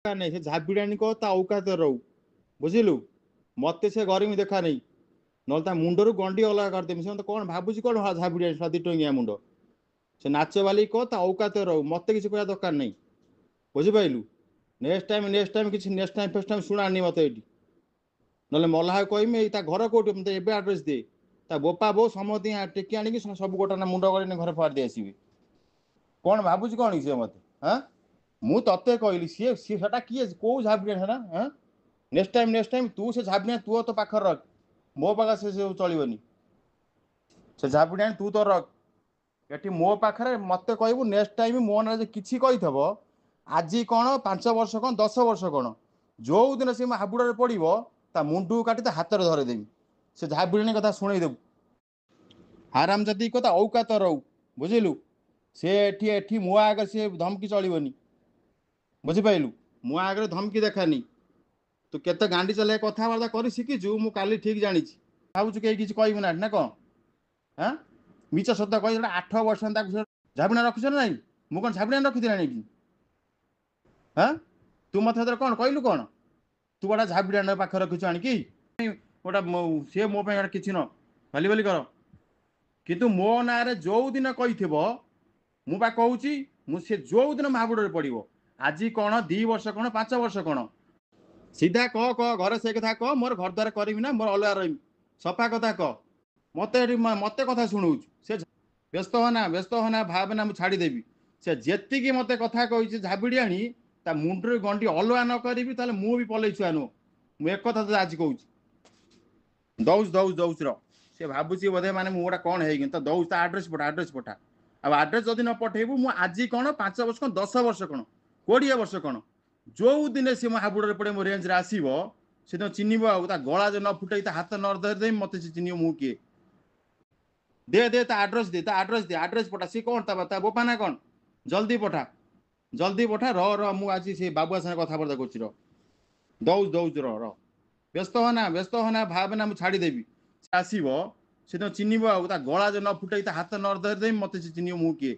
ନାହିଁ, ସେ ଝାବିଡ଼ାଣି କହ ତା ଔକାତରେ ରହୁ, ବୁଝିଲୁ? ମୋତେ ସେ ଗରିମି ଦେଖା ନାହିଁ, ନହେଲେ ତା ମୁଣ୍ଡରୁ ଗଣ୍ଡି ଅଲଗା କରିଦେବି। ସେ ମୋତେ କ'ଣ ଭାବୁଛି? କ'ଣ ଝାବିଡ଼ାଣି 2 ଟଙ୍କିଆ ମୁଣ୍ଡ। ସେ ନାଚବାଲି କହ ତା ଔକାତରେ ରହୁ, ମୋତେ କିଛି କହିବା ଦରକାର ନାହିଁ, ବୁଝିପାରିଲୁ? ନେକ୍ସଟ ଟାଇମ୍, ନେକ୍ସଟ ଟାଇମ୍ କିଛି ନେକ୍ସଟ ଟାଇମ୍ ଫେକ୍ସଟ ଟାଇମ୍ ଶୁଣାନି ମୋତେ ଏଇଠି, ନହେଲେ ମଲାହା କହିମି। ଏଇ ତା ଘର କୋଉଠି? ମୋତେ ଏବେ ଆଡ୍ରେସ୍ ଦେ। ତା ବୋପା ବୋଉ ସମସ୍ତଙ୍କୁ ଟେକି ଆଣିକି ସବୁ ଗୋଟା ନା ମୁଣ୍ଡ କରି ଘରେ ଫୋପାଡ଼ି ଦେଇ ଆସିବି। କ'ଣ ଭାବୁଛି କ'ଣ କି ସେ ମୋତେ? ହଁ, ମୁଁ ତତେ କହିଲି, ସିଏ ସିଏ ସେଟା କିଏ? କୋଉ ଝାବିଡ଼ିଆ ସେଟା? ହଁ, ନେକ୍ସଟ ଟାଇମ୍, ନେକ୍ସଟ ଟାଇମ୍ ତୁ ସେ ଝାବିଡ଼ିଆ ତୁ ତୋ ପାଖରେ ରଖ, ମୋ ପାଖରେ ସେ ସବୁ ଚଳିବନି। ସେ ଝାବିଡ଼ିଆ ତୁ ତୋର ରଖ ଏଠି ମୋ ପାଖରେ। ମୋତେ କହିବୁ ନେକ୍ସଟ ଟାଇମ୍ ମୋ ନାଁରେ କିଛି କହିଥିବ, ଆଜି କ'ଣ 5 ବର୍ଷ କ'ଣ 10 ବର୍ଷ କ'ଣ, ଯୋଉ ଦିନ ସେ ମୋ ହାବୁଡ଼ରେ ପଡ଼ିବ ତା ମୁଣ୍ଡକୁ କାଟି ତା ହାତରେ ଧରେଇଦେବି। ସେ ଝାବିଡ଼ିଆଣି କଥା ଶୁଣେଇଦେବୁ। ହାରାମ ଜାତି କଥା ଔକାତ ରହୁ, ବୁଝିଲୁ? ସେ ଏଠି ଏଠି ମୋ ଆଗରେ ସେ ଧମକି ଚଳିବନି, ବୁଝିପାରିଲୁ? ମୋ ଆଗରେ ଧମକି ଦେଖାନି। ତୁ କେତେ ଗାଣ୍ଡି ଚଲେଇ କଥାବାର୍ତ୍ତା କରି ଶିଖିଛୁ ମୁଁ କାଲି ଠିକ୍ ଜାଣିଛି। ଭାବୁଛୁ କେହି କିଛି କହିବୁ ନା ନା କ'ଣ? ହଁ, ମିଛ ସତ କହି 8 ବର୍ଷ ତାକୁ ଝାବିଣା ରଖିଛ ନା ନାଇଁ? ମୁଁ କ'ଣ ଝାବିଣା ରଖିଥିଲି ଆଣିକି? ହଁ, ତୁ ମୋତେ ସେଥିରେ କ'ଣ କହିଲୁ? କ'ଣ ତୁ ଗୋଟେ ଝାବିଣା ପାଖରେ ରଖିଛୁ ଆଣିକି ଗୋଟା? ସିଏ ମୋ ପାଇଁ କିଛି ନ ଭାଲି ଭାଲି କର, କିନ୍ତୁ ମୋ ନାଁରେ ଯୋଉ ଦିନ କହିଥିବ, ମୁଁ ବା କହୁଛି, ମୁଁ ସେ ଯୋଉ ଦିନ ମହାବୁଡ଼ରେ ପଡ଼ିବ, ଆଜି କ'ଣ 2 ବର୍ଷ କ'ଣ 5 ବର୍ଷ କ'ଣ, ସିଧା କହ, କହ ଘରେ ସେ କଥା କହ, ମୋର ଘର ଦ୍ୱାର କରିବି ନା ମୋର ଅଲଗା ରହିବି, ସଫା କଥା କହ। ମୋତେ ଏଠି ମୋତେ କଥା ଶୁଣଉଛୁ ସେ? ବ୍ୟସ୍ତ ହନା, ବ୍ୟସ୍ତ ହନା, ଭାବେନା ମୁଁ ଛାଡ଼ିଦେବି। ସେ ଯେତିକି ମୋତେ କଥା କହିଛି ଝାବିଡ଼ିଆଣି, ତା ମୁଣ୍ଡରେ ଗଣ୍ଡି ଅଲଗା ନ କରିବି ତାହେଲେ ମୁଁ ବି ପଲେଇ ଛୁଆ ନୁହଁ। ମୁଁ ଏକଥା ତତେ ଆଜି କହୁଛି। ଦଉଛି ଦଉଛି ଦଉଛି ର। ସେ ଭାବୁଛି ବୋଧେ ମାନେ ମୁଁ ଗୋଟେ କ'ଣ ହେଇକି ତ। ଦଉଛି ତା ଆଡ୍ରେସ୍ ପଠା, ଆଡ୍ରେସ୍ ପଠା। ଆଉ ଆଡ୍ରେସ୍ ଯଦି ନ ପଠେଇବୁ, ମୁଁ ଆଜି କ'ଣ 5 ବର୍ଷ କ'ଣ 10 ବର୍ଷ କ'ଣ 20 ବର୍ଷ କ'ଣ, ଯୋଉ ଦିନେ ସେ ମୋ ହାବୁଡ଼ରେ ପଡ଼େ, ମୋ ରେଞ୍ଜରେ ଆସିବ, ସେଦିନ ଚିହ୍ନିବ। ଆଉ ତା ଗଳା ଯେ ନ ଫୁଟେଇ ତା ହାତ ନ ଧରିଦେବି, ମୋତେ ସେ ଚିହ୍ନିବ ମୁଁ କିଏ। ଦେ ଦେ ତା ଆଡ୍ରେସ୍ ଦେ, ତା ଆଡ୍ରେସ୍ ଦେ, ଆଡ୍ରେସ୍ ପଠା। ସିଏ କ'ଣ ତା ବୋପା ନା କ'ଣ? ଜଲ୍ଦି ପଠା, ଜଲ୍ଦି ପଠା। ର ର, ମୁଁ ଆଜି ସେ ବାବୁଆ ସାଙ୍ଗେ କଥାବାର୍ତ୍ତା କରୁଛି, ର। ଦଉଛି ଦଉଛି ର ର। ବ୍ୟସ୍ତ ହନା, ବ୍ୟସ୍ତ ହନା, ଭାବେନା ମୁଁ ଛାଡ଼ିଦେବି। ସେ ଆସିବ, ସେଦିନ ଚିହ୍ନିବ। ଆଉ ତା ଗଳା ଯେ ନ ଫୁଟେଇ ତା ହାତ ନ ଧରିଦେବି, ମୋତେ ସେ ଚିହ୍ନିବ ମୁଁ କିଏ।